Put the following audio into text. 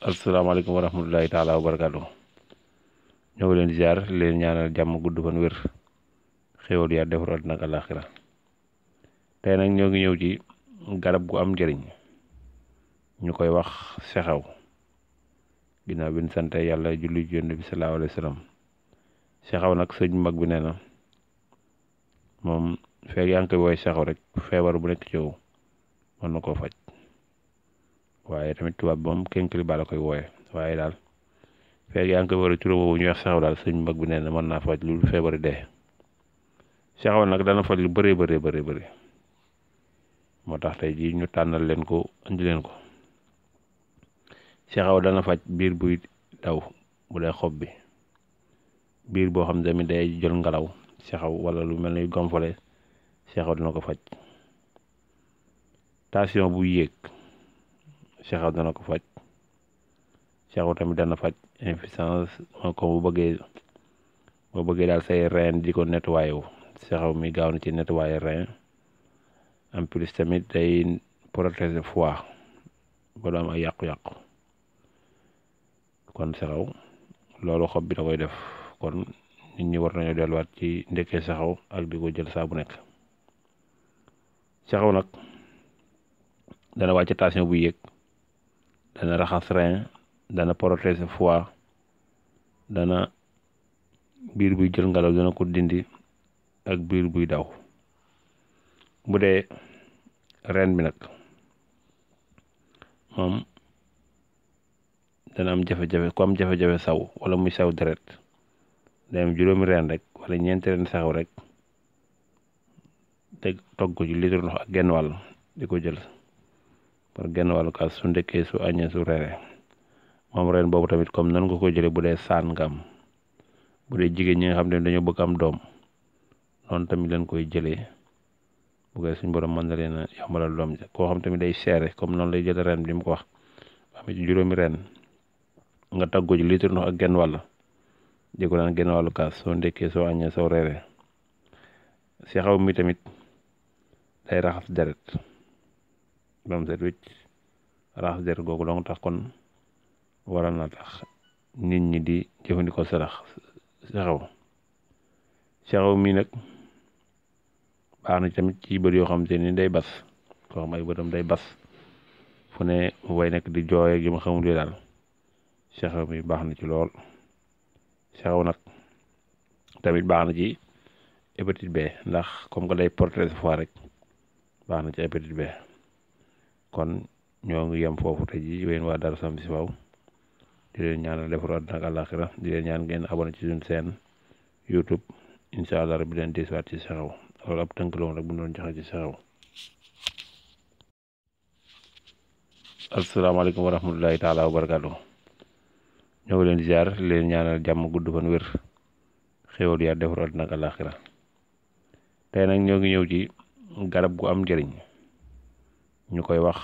asalaamaaleykum wa rahmatulahi taala wa barakaatu. ñoo ngi leen di ziar leen ñaanal jàmm gudd fan wér xéwal yaa defar àddina ak àllaaxira. tey nag ñoo ngi ñëw ci garab gu am njëriñ ñu koy wax sexew. ginnaaw bi ñu sant yàlla julli ci Yonent bi sallallahu alayhi wa sallam. sexew nag sëñ mag bi nee na moom feeg yaa ngi koy woy sexew rek feebar bu nekk ci yow mën na koo faj. waaye tamit tubaab bi moom kenkkeliba la koy wooye waaye daal feeg yaa ngi koy war a turam woowu ñu wax sexew daal sëñ mag bi nee na mën naa faj lu feebari dee. sexew nag dana faj lu bëree bëri moo tax tey jii ñu tànnal leen ko indi leen ko. sexew dana faj biir buy daw bu dee xob bi, biir boo xam ne tamit day jël ngelaw sexew wala lu mel ni gonfale sexew dina ko faj. tension bu yéeg sexew dana ko faj. sexew tamit dana faj impuissance comme boo bëggee daal say rein di ko nettoyé wu sexew mi gaaw na ci nettoyé rein. en plus tamit day protéger foie ba du am ay yàqu-yàqu. kon sexew loolu xob bi da koy def kon nit ñi war nañoo delluwaat ci ndekkee sexew ak di ko jël saa bu nekk. sexew nag dana wàcc tension bu yéeg, dana raxas rein, dana protéger foie, dana biir buy jël ngelaw dana ko dindi ak biir buy daw. bu dee reen bi nag moom dana am jafe-jafe ku am jafe-jafe saw wala muy saw deret day am juróomi reen rek wala ñeenti reen saxew rek te togg ko ci litre ndox ak genn wàll di ko jël par genn wàllu kaas su ndekkee su añee su reere. moom reen boobu tamit comme nan nga ko jëlee bu dee saan nga am, bu dee jigéen ñi nga xam ne dañoo bëgg am doom noonu tamit leen koy jëlee bu koy suñ borom mën na leen a yombalal doom ja. koo xam tamit day seere comme noonu lay jël reen bi mu ko wax am ci juróomi reen nga taggo ci litre ndox ak genn wàll di ko naan genn wàllu kaas soo ndekkee soo añee soo reere. sexew mi tamit day raxas deret bam set wicc. raxas deret googu dong tax kon waral na tax nit ñi di jëfandikoo sexew. sexew mi nag baax na tamit ci bët yoo xam te ni day bas, koo xam ay bëtam day bas fu ne way nekk di jooye gi ma xamul daal sexew mi baax na ci lool. sexew nag tamit baax na ci hépatite B ndax comme que day protéger foie rek baax na ci hépatite B. kon ñoo ngi yem foofu tey ji wéen waa Darou Salam Chifahou di leen ñaanal defaru àddina ak àllaaxira di leen ñaan ngeen abonné ci suñu chaîne YouTube incha allah rabbi leen desiwaat ci sexew. loolu ab tënk la woon rek bu doon joxe ci sexew. asalaamaaleykum wa rahmatulahi taala wa barakaatu. ñoo ngi leen di ziar leen ñaanal jàmm gudd fan wér xéwal yaa defar àddina ak àllaaxira. tey nag ñoo ngi ñëw ci garab gu am njëriñ ñu koy wax